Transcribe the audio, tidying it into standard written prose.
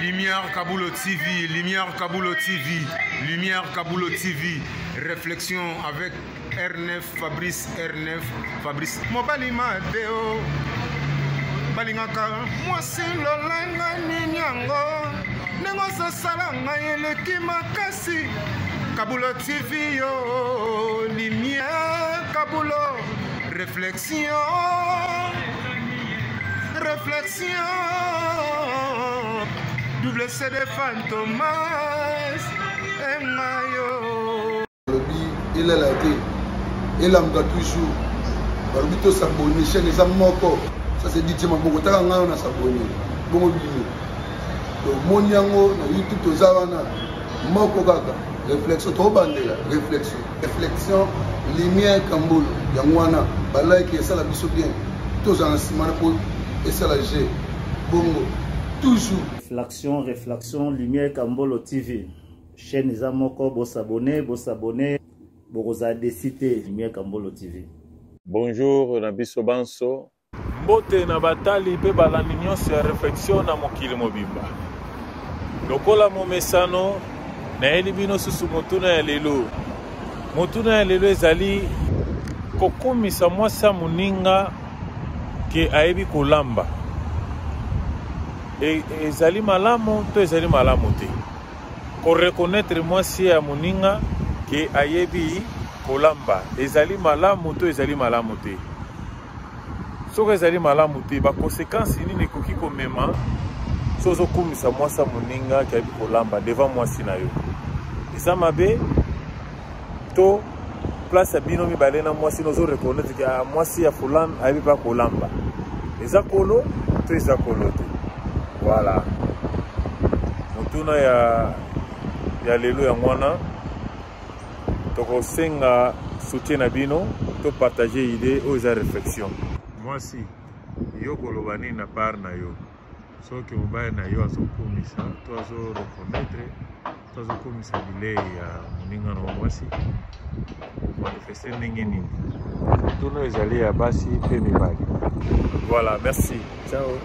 Lumière Kabulo TV, Lumière Kabulo TV, Lumière Kabulo TV. Réflexion avec R9 Fabrice R9 Fabrice. Mobali Mateo. balingaka mwasi lolenge nini yango ndenge ozosala ngai eleki makasi kabulo tv yo lumière kabulo réflexion réflexion double cd fantomas engayo balobi elala te elamuka toujours balobi tosabone chaîne eza moko ça c'est dj maboko taka ngai wana sabone bongo bino tomoni yango na youtube toza wana moko kaka réflexion tobandela réflexion réflexion lumière kambolo yango wana balike esala biso bien tozala na nsima na mpo esala g bongo toujours réflexion réflexion lumière kambolo tv chaîne eza moko bosabone bosabone bokozala desi te lumière kambolo tv bonjour na biso banso Mbote na batali mpe balandi nyonso ya Reflexion na mokili mobimba. Lokola momesano, nayeli bino susu motuna ya lelo. Motuna ya lelo ezali kokumisa mwasi ya moninga ke ayebi kolamba. E, ezali malamu to ezali malamu te? Ko reconnaître mwasi ya moninga ke ayebi kolamba ezali malamu to ezali malamu te? Soki ezali malamu te, ba consequences nini ekoki komema soki ozokumisa mwasi ya moninga ke ayebi kolamba devant mwasi na yo? Eza mabe to place ya bino mibale na mwasi na ozo reconnaître ke ah, mwasi ya fulani ayebi mpe kolamba, eza kolo to eza kolo te? Voilà motuna ya, ya lelo yango wana. Tokosenga soutien na bino to partager idée oyo eza réflexion. Mwasi, yo koloba nini na part na yo soki mobali na yo azokumisa to azo reconnaître to azokumisa bilei ya moninga na yo mwasi, omanifeste ndenge nini? Motuna ezali ya basi mpe mibali. Voilà, merci. Ciao.